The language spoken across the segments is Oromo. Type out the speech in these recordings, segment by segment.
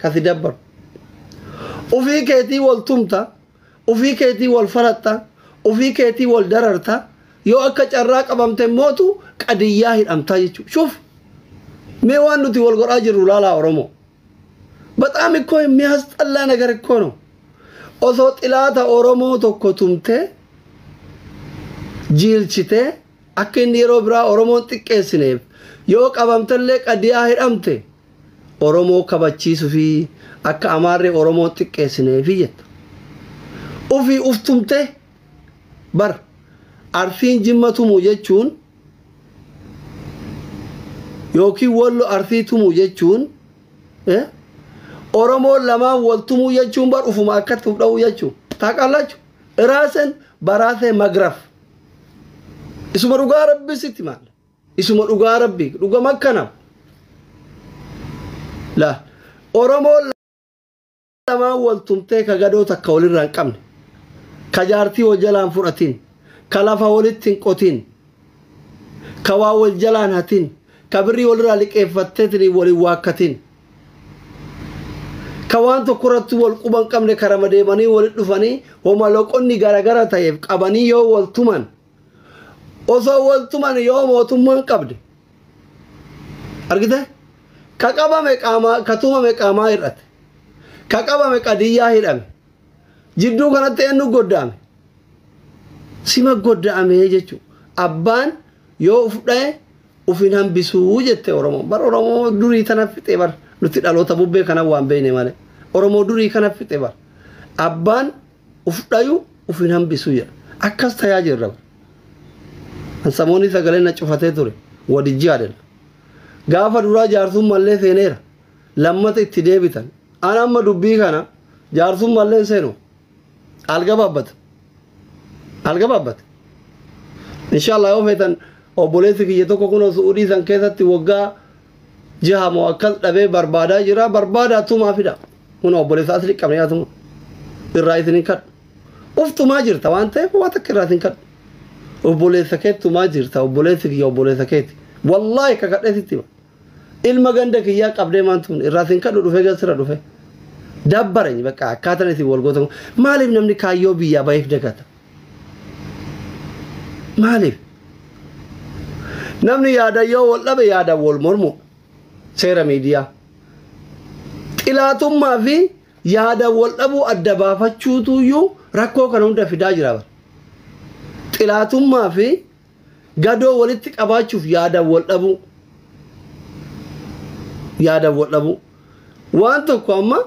Kasi dabbaru. Ufii keetii wal tumta, ufii keetii wal falatta, ufii keetii wal dararta, yoo akka carraa qabamte mootu qadiyyaa hidhamtaa jechuudha. Shuuf mee waan nuti wal godhaa jirru laalaa Oromoo. በጣም እኮ የሚያስጠላ ነገር እኮ ነው። Osoo xilaata Oromoo tokko tumtee jiilchitee akka inni yeroo biraa Oromoon xiqqeessineef yoo qabamtellee qadiyaa hidhamte Oromoo kabachiisuu fi akka Amaarree Oromoon xiqqeessineefi jetta. Ufii uf tumtee bar Arsiin Jimma tumu jechuun yookiin Wallo Arsii tumu jechuun Oromoon lamaan wal tumuu jechuun bar ufuma akkatti uf dha'uu jechuun ታውቃላችሁ ራስን በራሴ መግረፍ isuma dhugaa Rabbi sitti maal isuma dhugaa Rabbi dhugama akkana la Oromoon lamaan wal tumtee ka gadoo takka walirraa hin qabne, ka jaartii wal jalaan fudhatin, ka lafa walitti hin qotin, ka waa wal jalaan hatin, ka birrii walirraa liqeeffatteetiin waliin waakkatin, ka waan tokko irratti wal quban hin qabne, karama deemanii walitti dhufanii homa loqonni garagara ta'eef qabanii yoo wal tuman, osoo wal tuman yoo mootummaan qabde argite, ka qabame qaamaa, ka tumame qaamaa hir'ate, ka qabame qadiyyaa hidhame, jidduu kanatti eenyu goddaame? Sima goddaame jechuudha. Abbaan yoo uf dha'e uf hin hambisuu jette Oromoo. Bar Oromoo durii tana fixee bar nuti dhaloota bubbee kana waan beekne malee. Oromoo durii kana fixe bar. Abbaan uf dhayu uf hin hambisuu jedha. Akkas tayaa jirra bar. Samoonni sagalee na cufatee ture. Wadijji adeema. Gaafa duraa jaarsummallee seeneera. Lammata itti deebitan. Ana amma dubbii kana jaarsummallee seenu. Algabaabbata. Algabaabbata. Inshallah yoo feetan obboleessi kiyya tokko kun Suudii san keessatti waggaa jiha moo akkas dhabee barbaadaa jira. Barbaadaa tumaa fida. Kun obboleessa asli qabne yaa tuma. Irraa isin hin kadhu. Uf tumaa jirta waan ta'eef waa takka irraa isin kadhu. Obboleessa kee tumaa jirta. Obboleessi kiyya obboleessa keeti. Wallaahi kakadhee sitti hima. Ilma ganda kiyyaa qabdee maan tumne irraa isin kadhu dhufee gasira dhufe. Dabbarani bakka akkaataan isin wal gootan. Maaliif namni kaayyoo biyyaa baheef dagata? Maaliif? Namni yaada yoo wal dhabe yaada wal mormu seera miidiyaa. Xilaatummaa fi yaada wal dhabuu adda baafachuutuyyuu rakkoo kana hunda fidaa jira. Xilaatummaa fi gadoo walitti qabaachuuf yaada wal dhabuu. Yaada wal dhabuu. Waan tokko amma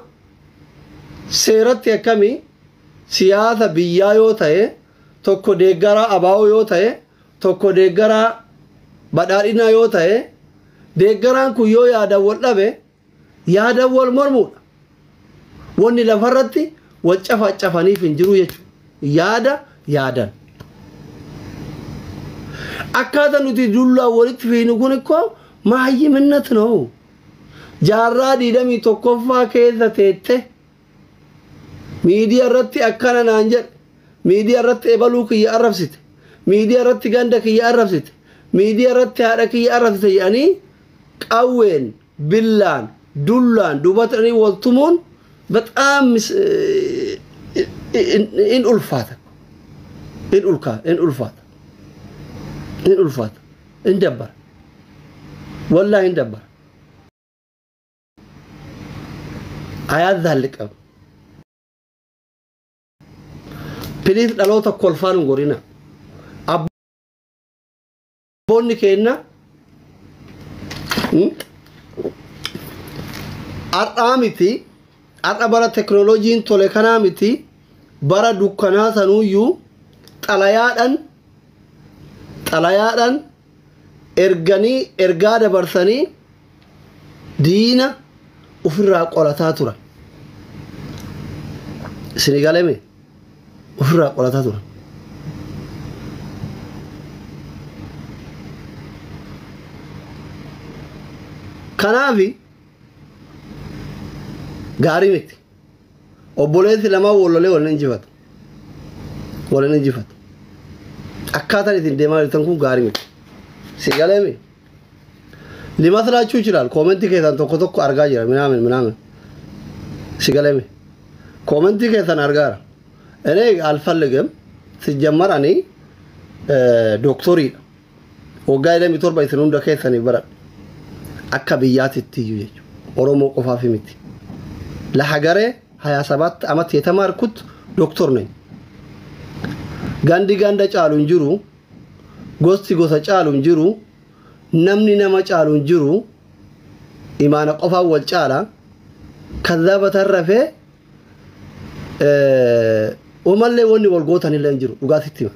seeratti akkamii siyaasa biyyaa yoo ta'e, tokko deeggaraa abaa'oo yoo ta'e, tokko deeggaraa badhaadhinaa yoo ta'e, deeggaraan kun yoo yaada wal dhabe yaada wal mormuudha. Wanni lafarratti wal cafacafaniif hin jiru jechuudha. Yaada yaadan. Akkaataa nuti dullaa walitti fiinu kun ikkoo maayyiminat ነው. Jaarraa 21ffaa keessa teette miidiyaa irratti akkana naan jedhe, miidiyaa irratti ebaluu kiyya arrabsite, miidiyaa irratti ganda kiyya arrabsite, miidiyaa irratti haadha kiyya arrabsite jedhanii qawween billaan dullaan dubatanii wal tumuun በጣም in ulfaata, in ulkaa in ulfaata, in ulfaata, in dabbara, wallaahi in dabbara. Ayaazaalliqam. Piliis dhaloota kolfaan hin gorina. Abboonni keenya har'aa miti, har'a bara teknooloojiin tole kanaa miti, bara dukkanaa sanuuyyuu xalayaadhaan erganii ergaa dabarsanii diina ofirraa qolataa turan. Isinii galame ofirraa qolataa turan. Kanaafi gaarii miti. Obboleessi lamaan wal lolee wal injifatu. Wal injifatu. Akkaataan isin deemaa jirtan kun gaarii miti. Si galame ሊመስላችሁ ይችላል። Comment keessan tokko tokko argaa jira ምናምን ምናምን. Si galame comment keessan argaara. እኔ አልፈልግም። ሲጀመር እኔ dooktoriidha. Waggaa 27 isin hunda keessanii baradhe. Akka biyyaatitti iyyuu jechuudha. Oromoo qofaaf miti. ለሀገሬ 27 ዓመት የተማርኩት ዶክተር ነኝ። Gandi ganda caalu hin jiru. Gosti gosa caalu hin jiru. Namni nama caalu hin jiru. Imaana qofaan wal caala. ከዛ በተረፈ umallee wanni wal gootan illee hin jiru dhugaatitti hima.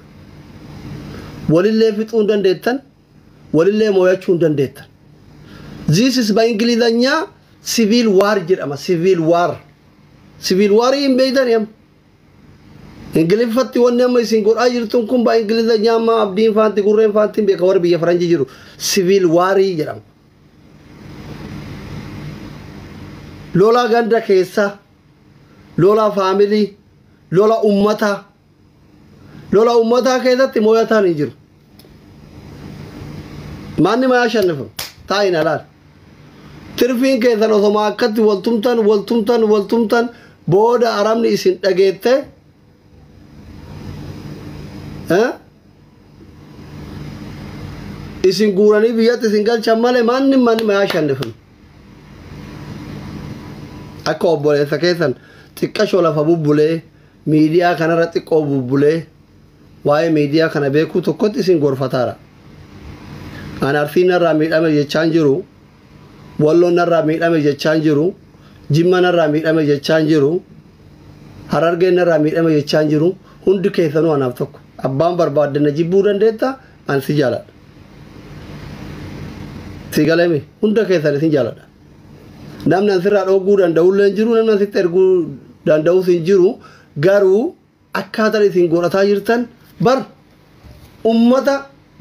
Walillee fixuu hin dandeettan, walillee mooyachuu hin dandeettan. This is በእንግሊዘኛ civil war jedhama, civil war. Civil war hin beeytan yam. Ingiliffatti wanni amma isin godhaa jirtun kun በእንግሊዘኛ amma abdiin faanti gurreen faanti beeka warri biyya faranjii jiru civil war jedhama. Lola ganda keessa, lola family, lola ummataa, lola ummataa keessatti mooyataan hin jiru. Manni maa shannifamu taa'in alaal. Tirfiin keessan osoma akkatti waltumtan waltumtan waltumtan booda arabni isin dhageette isin guuranii biyyatti isin galchan malee manni manni maa shannifamu. Akka obboleessa keessan xiqqashoo lafa bubbulee miidiyaa kanarra xiqqoo bubbulee waa'ee miidiyaa kana beekuu tokkotti isin gorfataara. Ani Arsiin narraa miidhame jechaan jiru, Walloon narraa miidhame jechaan jiru, Jimma narraa miidhame jechaan jiru, Harargeen narraa miidhame jechaan jiru, hundi keessanuu anaaf tokko. Abbaan barbaaddanna jibbuu dandeetta, ani si jaaladha. Si galame hunda keessan isin jaaladha. Namni asirraa dhooguu danda'ullee hin jiru, namni asitti erguu danda'us hin jiru, garuu akkaataan isin godhataa jirtan bar ummata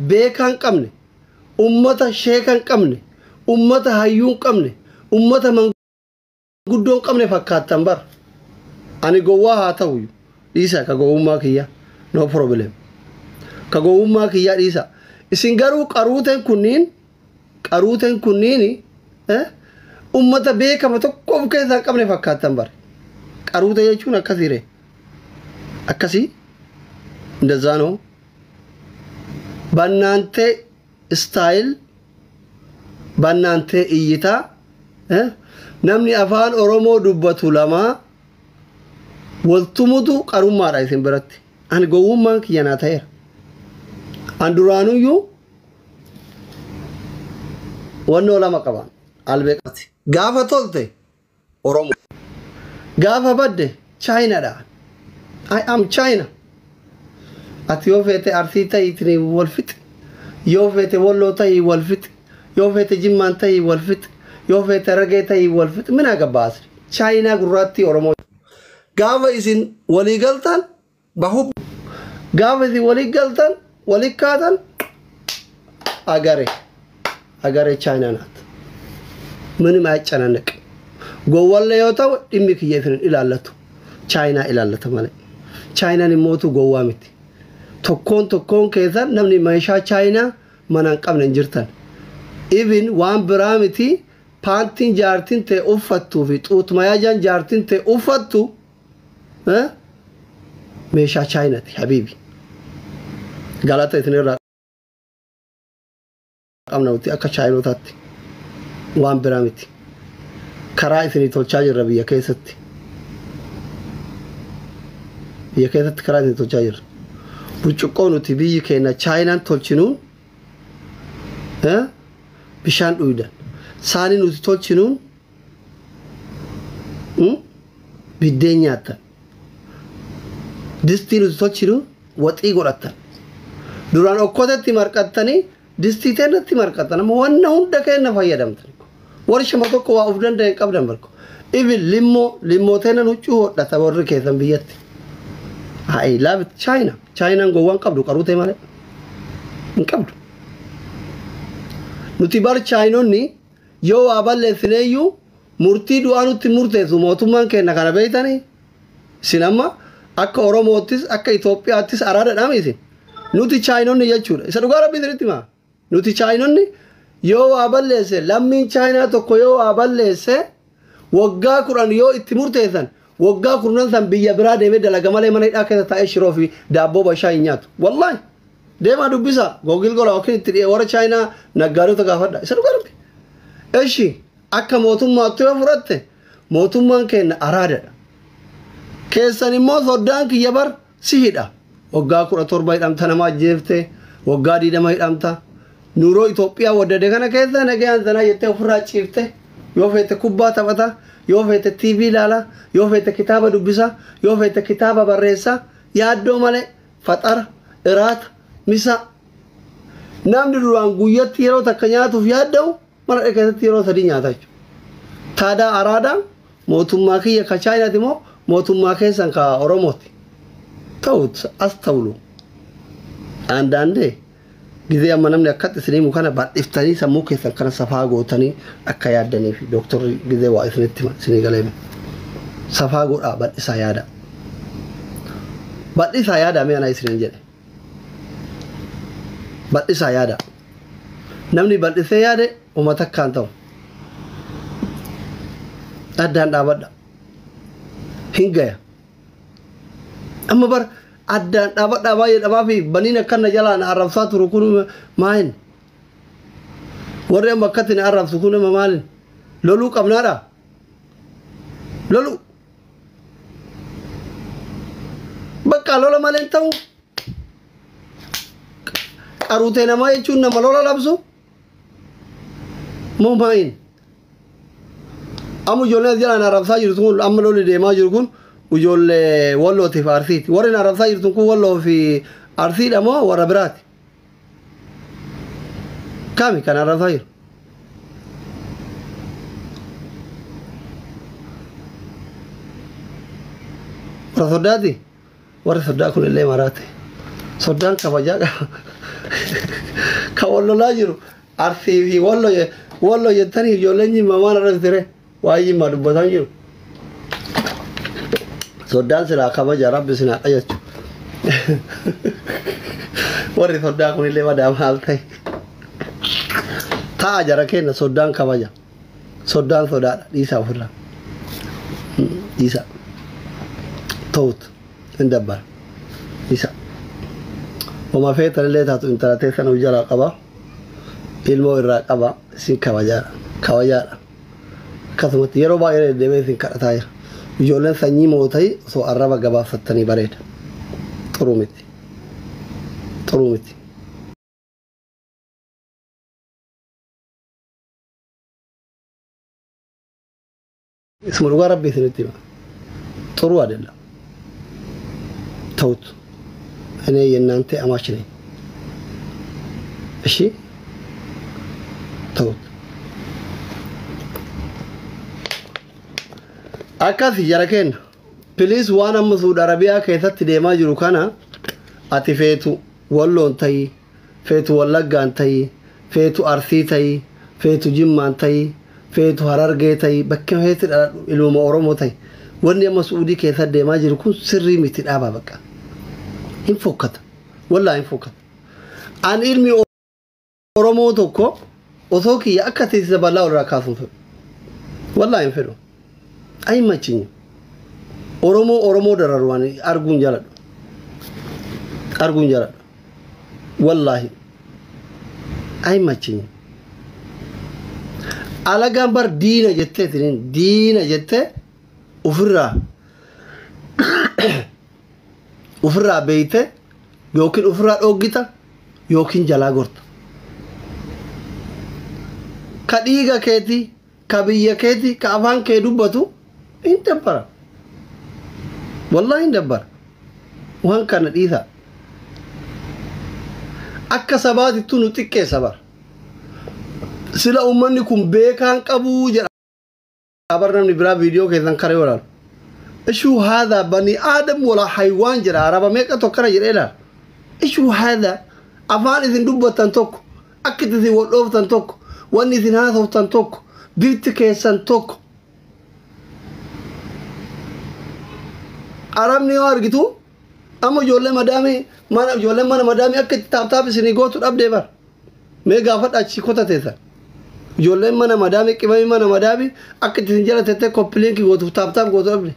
beekaa hin qabne, ummata sheeka hin qabne, ummata hayyuu hin qabne, ummata manguddoo hin qabne fakkaattan bar. Ani gowwaa haa ta'u dhiisa ka gowwummaa kiyya, no problem. Ka gowwummaa kiyya dhiisa. Isin garuu qaruuteen kunniin ummata beekama tokko of keessaa hin qabne fakkaattan bar. Qaruute jechuun akkasii ree. Akkasii እንደዛ ነው። በእናንተ style በእናንተ እይታ namni afaan Oromoo dubbatu lama waltumutu qarummaadha isin biratti. Ani gowwummaan kiyya naa ta'eera. An duraanuyyuu wannoo lama qaban albeeqati. Gaafa tolte Oromoo. Gaafa badde Chaayinaadha. I am China. Ati yoo feete Arsii ta'iitiin wal fixi. Yoo feete Walloo ta'ii wal fixi. Yoo feete Jimmaan ta'ii wal fixi. Yoo feete Harargee ta'ii wal fixi. Mina gabbaasri. Chaayinaa gurraattii Oromoo. Gaafa isin walii galtan bahub. Gaafa isin walii galtan walii kaatan agare. Agare Chaayinaa naat. ምንም አያጨናንቅም። Gowwallee yoo ta'u dhimmi kiyya isin ilaallatu. Chaayinaa ilaallata malee. Chaayinaan immootu gowwaa miti. Tokkoon tokkoon keessan namni meeshaa Chaayinaa mana hin qabne hin jirtan. Even waan biraa miti, paantiin jaartiin ta'e uffattuu fi xuutmayaajaan jaartiin ta'e uffattu meeshaa Chaayinaati habiibi. Galata isinirraa qabna nuti akka Chaayinotaatti waan biraa miti. Karaa isinii tolchaa jirra biyya keessatti. Biyya keessatti karaa isinii tolchaa jirra. Burcuqqoo nuti biyyi keenya Chaayinaan tolchinuun bishaan dhuydan. Saanii nuti tolchinuun biddeen nyaattan. Distii nuti tolchinuun waxii godhattan. Duraan okkotetti marqattanii distii teennatti marqattan, amma wanna hunda keenya fayyadamtan. Warshama tokko waa of danda'e hin qabdan barko. Even limmoo limmoo teennan huccuu hodhata warri keessan biyyatti. I love it. China. Chaayinaan gowwaan qabdu qaruutee malee. Hin qabdu. Nuti bar Chaayinonni yoo waa balleessineeyyuu murtii du'aa nutti murteessu mootummaan keenya kana beeytanii. Isin amma akka Oromoottis akka Itoophiyaattis araadadhaami isin. Nuti Chaayinonni jechuudha. Isa dhugaa rabbii isinitti himaa. Nuti Chaayinonni yoo waa balleesse, lammiin Chaayinaa tokko yoo waa balleesse, Waggaa 10 yoo itti murteessan waggaa 10 san biyya biraa deemee dalaga malee mana hidhaa keessa taa'ee shiroo fi daabboo bashaa hin nyaatu. Wallaahi deemaa dubbisa Google godha yookiin itti dhiyee warra Chaayinaa naggaadota gaafadha. Isa dhugaa dubbi. Eshi akka mootummaatti yoo fudhatte mootummaan keenya araadadha. Keessan immoo soddaan kiyya bar si hidha. Waggaa 17 hidhamta nama ajjeefte waggaa 20 hidhamta. Nuuroo Itoophiyaa waddade kana keessa nagayaan sanaa jettee ofirraa ciifte yoo feete kubbaa taphata yoo feete TV ilaala yoo feete kitaaba dubbisa yoo feete kitaaba barreessa yaaddoo malee faxara iraata misa namni duraan guyyatti yeroo takka nyaatuuf yaadda'u mana keessatti yeroo 3 nyaata jechuudha. Taadaa araadaa mootummaa kiyya ka Chaayinaati moo mootummaa keessan ka Oromooti? Ta'u as ta'ulu. Andaandee ጊዜ amma namni akkatti isinii kana bal'iftanii sammuu keessan kana safaa gootanii akka yaaddanii fi dooktorri ጊዜ waa isinitti hima isinii galeeme. Safaa godhaa bal'isaa yaada. Bal'isaa yaada mee ana isiniin jedhe. Bal'isaa yaada. Namni bal'isee yaade uummata akkaan ta'u. Addaan dhaabadha. Hin gaya. Amma bar addaan dhaabadhaa baay'ee dhabaa fi baniin akkana jalaan arrabsaa turu kun maalin? Warri amma akkatti na arrabsu kun maalin? Loluu qabnaadha. Loluu. Bakka lola malee hin ta'u. Qaruutee namaa jechuun nama lola labsu. Moo maalin? Amma ijoolleen jalaan arrabsaa jirtu kun amma lolli deemaa jiru kun ijoollee wallootiif arsiiti. Warri arrabsaa jirtu kun walloo fi arsiidha moo warra biraati? Kami kan arrabsaa jiru? Warra soddaati? Warri soddaa kun illee maraate. Soddaan kabajaa qaba. Kan wal lolaa jiru arsii fi walloo jettanii ijoolleen jimmaa maal arrabsire? Waa'ee jimmaa dubbataa jiru. Soddaan silaa kabaja rabbi sinaa qajeelchu. Warri soddaa kunillee madaa maal ta'e. Ta'a jara keenya soddaan kabaja. Soddaan sodaadha dhiisaa ofirraa. Dhiisaa. Ta'uut hin dabbara. Dhiisaa. Homa feetanillee taatu intala teessan of jalaa qaba. Ilmoo irraa qaba. Isin kabajaadha. Kabajaadha. Akkasumatti yeroo baay'ee deddeebi'ee isin kadhataa jira. Ijoolleen sanyii mootii osoo arraba gabaabsattanii bareeda. Xuruu miti. Xuruu miti. Isuma dhugaa rabbii isinitti hima. Xuruu adeela. Ta'utu. እኔ የእናንተ አማች ነኝ። እሺ ተውት። Akkasi jara keenya piliis waan amma Suudi Arabiyaa keessatti deemaa jiru kana ati feetu walloon ta'i feetu wallaggaan ta'i feetu arsii ta'i feetu jimmaan ta'i feetu harargee ta'i bakka feeti dhaladhu ilmuma Oromoo ta'i wanni amma Suudii keessa deemaa jiru kun sirrii miti dhaabaa bakka. Hin fokkata. Wallaahi hin fokkata. An ilmi Oromoo tokko osoo kiyya akka teessisa bal'aa irraa kaasuun fedhu. Wallaahi hin fedhu. Ayimachinyu. Oromoo Oromoo dararu waan arguun jaaladhu. Arguun jaaladhu. Wallaahi. Ayimachinyu. Alagaan bar diina jettee isiniin diina jettee ofirraa beeyte yookiin ofirraa dhoggita yookiin jalaa gorta. Ka dhiiga keetii, ka biyya keetii, ka afaan kee dubbatu hin dabbara. Wallaahi hin dabbara. Waan kana dhiisaa. Akka sabaatittuu nu xiqqeessa bara. Sila uummanni kun beekaan qabuu jedha. Bar namni biraa viidiyoo keessan karee olaalu. Ishuu haadha bani aadam wala haywaan jedha araba meeqa tokkana jedhee ilaala. Ishuu haadha afaan isin dubbattan tokko akka isin wal dhooftan tokko wanni isin haasoftan tokko bifti keessan tokko. Arabni yoo argitu amma ijoollee madaamii mana ijoolleen mana madaamii akka itti taaptaap isinii gootu dhabdee bara. Mee gaafadha achi kota teessan. Ijoolleen mana madaami qimamii mana madaami akka itti jala tettee copy link gootuuf tap tap gootu dhabde.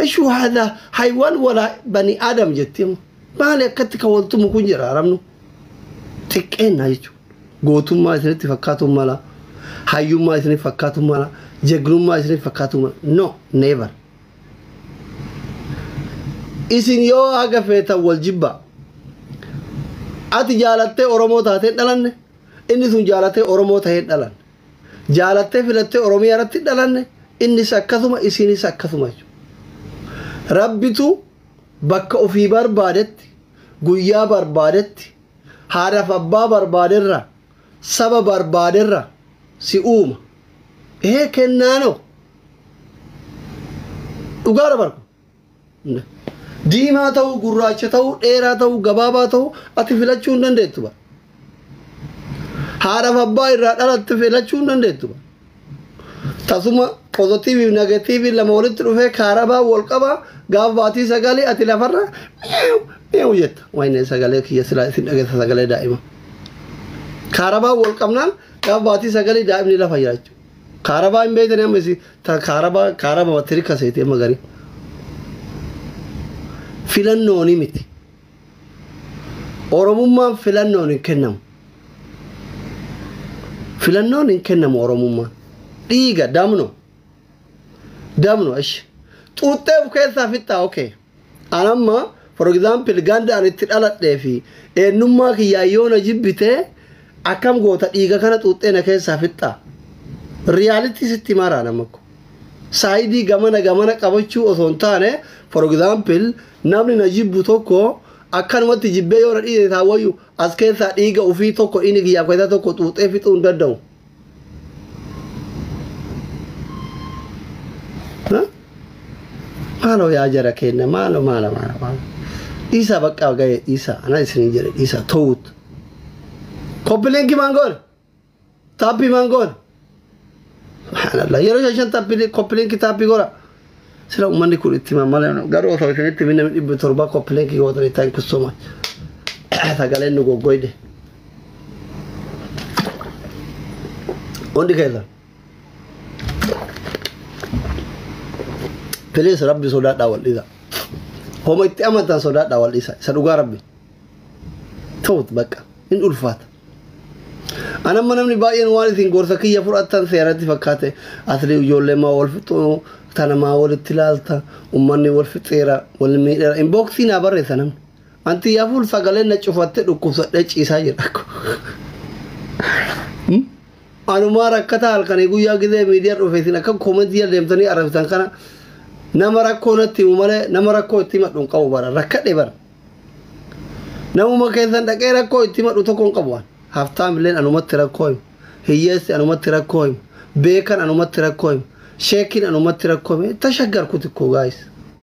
Ishuu haadha haywaan walaa bani aadam jetti maali akkatti kan waltumu kun jira arabnu. Xiqqeennaa jechuudha. Gootummaa isinitti fakkaatu mala. Hayyummaa isinitti fakkaatu mala. Jegnummaa isinitti fakkaatu mala. No, never. Isin yoo haga feetan wal jibbaa. Ati jaalattee Oromoo taatee dhalanne, inni sun jaalattee Oromoo ta'ee dhalanne. Jaalattee filattee Oromiyaa irratti dhalanne, innis akkasuma isinis akkasuma jechuudha. Rabbitu bakka ofii barbaadetti, guyyaa barbaadetti, haadhaaf abbaa barbaaderra, saba barbaaderra si uuma. Ee kennaanoo. Dhugaadha barku. Diimaa ta'uu, gurraacha ta'uu, dheeraa ta'uu, gabaabaa ta'uu ati filachuu hin dandeettu bara. Haadhaaf abbaa irraa dhalatte filachuu hin dandeettu bara. Tasuma positive fi negative lama walitti dhufee kaarabaa wal qabaa gaafa baatii sagalee ati lafarra mi'eewu mi'eewu jetta. Wayne sagalee kiyya silaa isin dhageessa sagalee daa'ima. Kaarabaa wal qabnaan gaafa baatii sagalee daa'imni lafa jira jechuudha. Kaarabaa hin beektan amma isin kaarabaa kaarabaa tirika seeti amma garii. Filannooni miti. Oromummaan filannoon hin kennamu. Filannoon hin kennamu Oromummaan. Dhiiga damno. Damno ishi. Xuuxxee of keessaa fixxaa okay. Anamma for example ganda ani itti dhaladhee fi eenyummaa kiyyaa yoo na jibbitee akkam goota dhiiga kana xuuxxee na keessaa fixxaa. Reality sitti maraa nama ko. Side gamana gamana qabachuu osoo hin taane, for example namni na jibbu tokko akkanumatti jibbee yoo na dhiise taawwayyu as keessaa dhiiga ofii tokko inni kiyyaaf keessaa tokko xuuxee fixuu hin danda'u. Maaloo yaa jara keenya, maaloo maalo maalo maalo. Dhiisaa bakka ga'e dhiisaa, ana isin jedhe dhiisaa ta'uut. Copy link maan goone? Tap maan goone? Subhaanallah, yeroo shan tap copy link tap godha. Sila uummanni kun itti malee garuu osoo isinitti minna 700 copy link gootanii, thank you so much. Sagaleen nu goggoyde. Hundi keessan. Please rabbi sodaadhaa wal dhiisa. Homa itti amantan sodaadhaa wal dhiisa. Isa dhugaa rabbi. Ta'ut bakka hin ulfaata. Anamma namni baay'een waan isin gorsa kiyya fudhattan seeratti fakkaate asli ijoollee maa wal fixuu tana maa walitti ilaalta, uummanni wal fixeera wal miidheera, inbox naa barreessa namni. Anti yaafuul sagalee na cufattee dhukkubsadhee ciisaa jira. Anumaa rakkataa halkanii guyyaa gizee miidiyaa dhufe isin akka comment deemtanii arrabsitan kana nama rakkoo natti himu malee nama rakkoo itti himadhu hin qabu bara rakkadhe bara. Namuma keessan dhaqee rakkoo itti himadhu tokko hin qabu waan. Haftaam illeen anumatti rakkoo himu. Hiyyeessi anumatti rakkoo himu. Beekan anumatti rakkoo himu. Sheekiin anumatti rakkoo himu. Tashaggarku xiqqoo guys.